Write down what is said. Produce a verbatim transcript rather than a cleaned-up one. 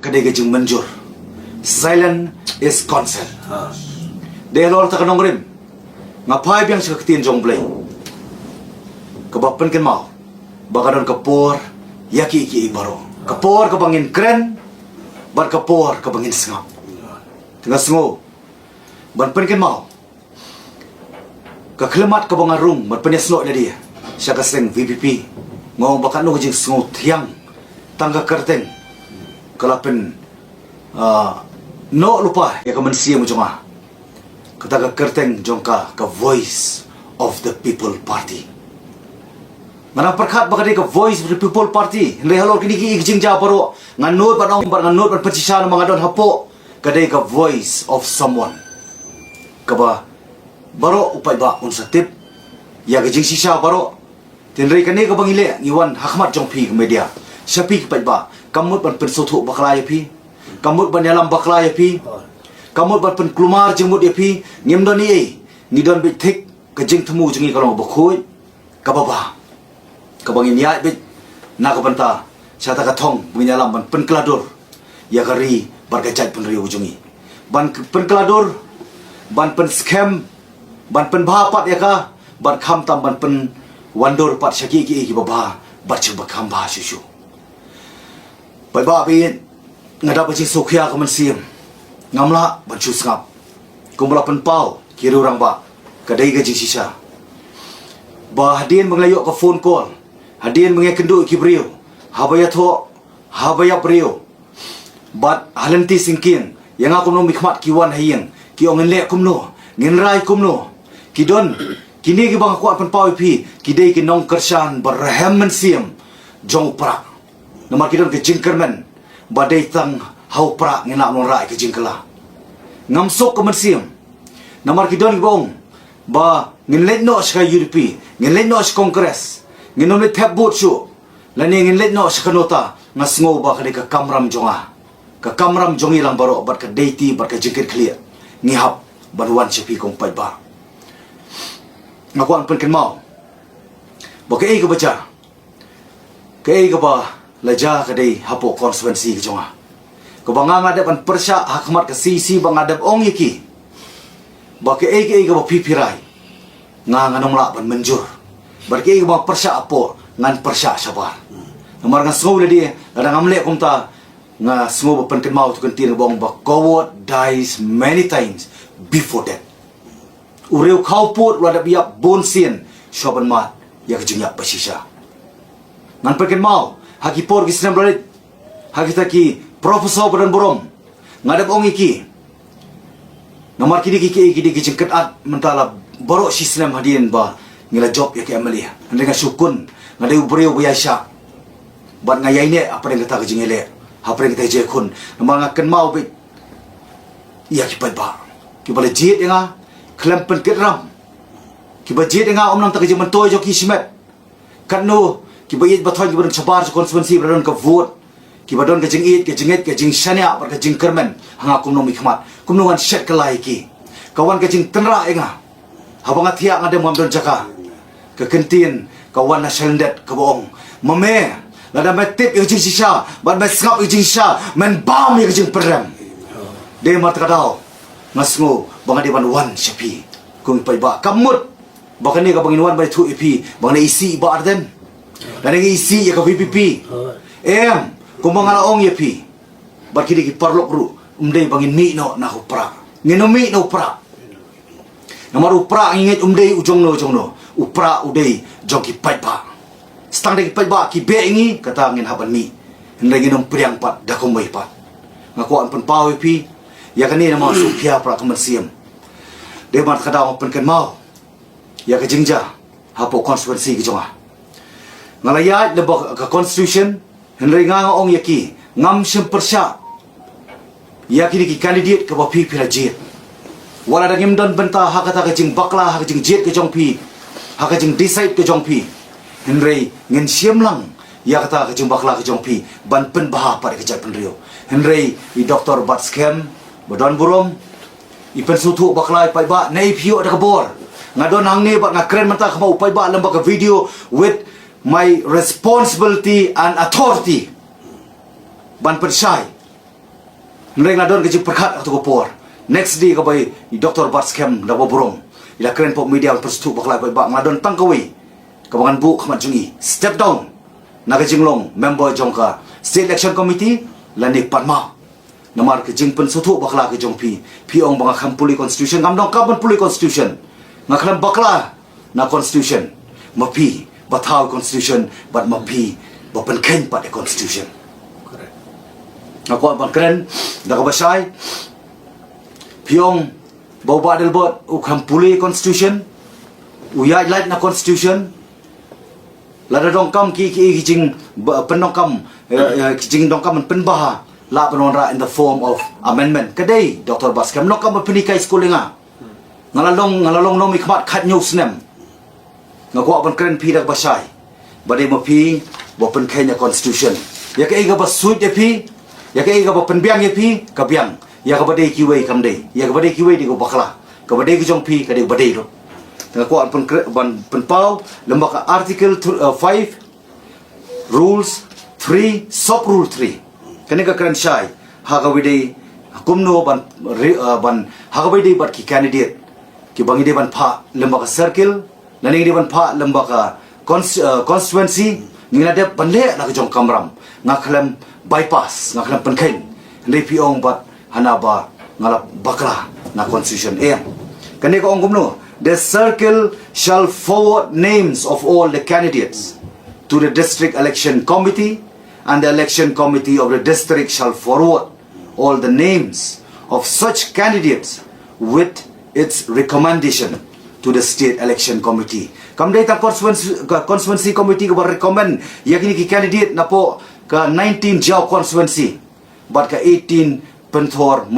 Ka dei ka jingmynjur. Silence is consent. Dei halor kata ka nongrim, nga phai biang sha ka ktien jong U Blei, kaba pynkynmaw ba ka don ka por ïa kiei kiei baroh. Ka por kaba ngin kren bad ka por kaba ngin sngap. Te nga sngew ban pynkynmaw ka khyllipmat kaba nga rung ban pynïasnoh ïa lade sha ka seng V P P. Nga ong ba katno ka jingsngewthiang tang ka kyrteng ka la pyn, ah, noh lypa ïa ka mynsiem jong nga. Kata ka kyrteng jong ka, ka Voice of the People Party. Nga dang pyrkhat ba ka dei ka Voice of the People Party, hynrei halor kine ki jingjia baroh nga nud ban ong bad nga nud ban pynshisha namar nga don hapoh, ka dei ka voice of someone kaba baroh u paidbah un sa tip ïa ka jingshisha baroh. Hynrei kane kaba ngi leh, ngi wan ha khmat jong phi ka media, sha phi ki paidbah, kam mut ban pynsngewthuh bakla ïa phi, kam mut ban ïalam bakla ïa phi, kam mut ban pynkulmar jingmut ïa phi. Ngim don ei ei, ngi don beit thik. Ka jingthmu jong ngi ka long kaba khuid, kaba bha, kaba ngin ïaid beit na ka bynta sha kata ka thong ba ngin ïalam ban pynkylla dur ïa ka ri bad ka jaitbynriew jong ngi, ban k-, pynkylla dur, ban pynskhem, ban pynbha pat ïa ka, bad khamtam ban pynwandur pat sha kiei kiei kiba bha bad sha kiba kham bha shuh shuh. Paidbah ba ïeit, nga da ka jingsngewkhia ka mynsiem, ngam lah ban shu sngap. Kumba la pynpaw ki riew rangbah, ka dei ka jingshisha ba hadien ba nga la ïoh ka phone call, hadien ba nga ïakynduh ïa ki briew, haba ïathoh, haba ïap briew, bad ha lynti syngkien, ïa nga kum u nongmihkhmat ki wan ha ïing, ki ong ngin leh kumno, ngin rai kumno. Ki don, kine kiba nga kwah pynpaw ïa phi, ki dei ki nongkyrshan ba rhem mynsiem jong u Prah. Namar ki don ka jingkyrmen ba dei tang ha u Prah ngin lah ban wanrah ïa ka jingkylla. Ngam suk ka mynsiem namar ki don kiba ong ba ngin leit noh sha ka U D P, ngin leit noh sha Congress, ngin ym leit thep vote shuh, lane ngin leit noh sha ka NOTA. Nga sngew ba ka dei ka kamram jong nga, ka kamram jong ngi lang baroh, bad ka dei ti bad ka jingkitkhlieh ngi hap ban wan sha phi kum u paidbah. Nga kwah pynkynmaw ba kaei kaba jia, kaei kaba la jia ka dei hapoh constituency ka jong nga, kaba nga nga dep ban pyrshah ha khmat ka C C, ba nga dep ong ïa ki ba kaei kaei kaba phi phi rai, nga ngan ym lah ban mynjur. Bad kaei kaba nga pyrshah hapoh, ngan pyrshah shabar. Namar nga sngew lade, lada ngam leh kumta, nga sngew ba pynkynmaw tu kyntien kaba ong ba coward dies many times before death. U riew khawpud u la dep ïap bun sien shuwa ban mad ïa ka jingïap ba shisha. Ngan pynkynmaw ha ki por ki snem ba la leit, ha kita ki professor ba don burom, nga dep ong ïa ki. Namar kine ki, ki, ki, ki jingkynad mynta la baroh shi snem hadien ba ngi la jop ïa ki M L A. Hynrei nga shu khun, nga dei u briew ba ïaishah, bad nga ïaineh hapdeng kata ka jingïaleh, hapdeng kata ka jingïakhun. Namar nga kynmaw beit ïa ki paidbah kiba la jied ïa nga khlem pynkit ram, kiba jied ïa nga ym na ka bynta ka jingmyntoi jong ki shimet. Katno kiba ïeit ba thoh kiba don shabar sha constituency ba la don ka vote, kiba don ka jingïeit, ka jingngeit, ka jingshaniah bad ka jingkyrmen ha nga kum u nongmihkhmat. Kumno ngan shet kylla ïa ki? Ka wan ka jingtynrah ïa nga. Haba nga thiah nga dem, ngam don jaka. Ka kyntien ka wan na shalyndet kaba ong, ma me, lada me tip ïa ka jingshisha bad me sngap ïa ka jingshisha, men bam ïa ka jingpynrem. Dei namar kata ka daw nga sngew ba nga dei ban wan sha phi kum u paidbah. Kam mut ba kane kaba ngin wan ban ïathuh ïa phi ba nga dang isih ïa i Bah Ardent, nga dang isih ïa ka V P P. Em, kumba nga la ong ïa phi, bad kine ki paralok ruh, ym dei ba ngin mih noh na u Prah. Ngin ym mih na u Prah. Namar u Prah ngi ngeit um dei u jongno jongno. U Prah u dei jong ki paidbah. Tang da ki paidbah ki beh ïa ngi, kata ngin hap ban mih. Hynrei ngin ym pdiang pat da kumwei pat. Nga kwah ban pynpaw ïa phi ïa kane namar sngewkhia Prah ka mynsiem. Dei namar kata nga pynkynmaw ïa ka jingjia hapoh constituency ka jong nga. Nga la ïaid lyngba ka constitution, hynrei nga nga ong ïa ki, ngam shym pyrshah ïa kine ki candidate kaba phi phi la jied. Wat la da ngim don bynta ha kata ka jingbakla, ha ka jingjied ka jong phi, ha ka jingdecide ka jong phi, hynrei ngin shim lang ïa kata ka jingbakla ka jong phi ban pynbha pat ïa ka jaitbynriew. Hynrei i Doktor Batskhem ba don burom, i pynsngewthuh bakla ïa i paidbah, ne i phi ïoh da ka bor. Nga don hangne bad nga kren mynta ha khmat u paidbah lyngba ka video with my responsibility and authority ban pynshai. Hynrei nga don ka jingpyrkhat ha kato ka por. Next day kaba i Doctor Batskhem da ba burom, i la kren pop media, pynsngewthuh bakla, ba nga don tang kawei kaba ngan buh khmat jong i: step down na ka jinglong member jong ka State Election Committee lane pan map. Namar ka jingpynsngewthuh bakla ka jong phi, phi ong ba nga khlem pule constitution. Ngam donkam ban pule constitution. Nga khlem bakla na constitution. Ma phi ba thaw constitution, bad ma phi ba pynkheiñ pat ïa constitution. Nga kwah ban kren da kaba shai. Phi ong ba u Bah Adelbert u khlem pule constitution, u ïaid lait na constitution. Lada donkam ki, ki, ki jing ba, pyndonkam, eh, eh, ki jingdonkam ban pynbha, lah ban wanrah in the form of amendment. Ka dei, Doctor Batskhem, donkam ban pynhikai skul ïa nga. Nga la long, nga la long nongmihkhmat khathynñiew snem. Nga kwah ban kren phi da kaba shai ba dei ma phi ba pynkheiñ ïa constitution. Ïa kaei kaba suit ïa phi, ïa kaei kaba pynbiang ïa phi, ka biang. Ïa kaba dei kiwei kam dei. Ïa kaba dei kiwei dei kaba bakla. Kaba dei ka jong phi ka dei kaba dei ruh. Nga kwah ban pynkre-, ban pynpaw lyngba ka Article th-, uh, five, Rules three, Sub Rule three. Kane ka kren shai ha kaba dei kumno ban re-, uh, ban, ha kaba dei bad ki candidate kiba ngi dei ban phah lyngba ka circle, lane ngi dei ban phah lyngba ka cons-, uh, constituency. Ngi la dep ban leh la ka jong ka kamram. Nga khlem bypass, nga khlem pynkheiñ. Hynrei phi ong bad hana ba nga la bakla na constitution. Eh, kane ka ong kumno: "The circle shall forward names of all the candidates to the district election committee, and the election committee of the district shall forward all the names of such candidates with its recommendation to the state election committee." Kam dei tang constituency, ka constituency committee kaba recommend ïa kine ki candidate napoh ka nineteen Jaïaw constituency bad ka eighteen Pynthorumkhrah.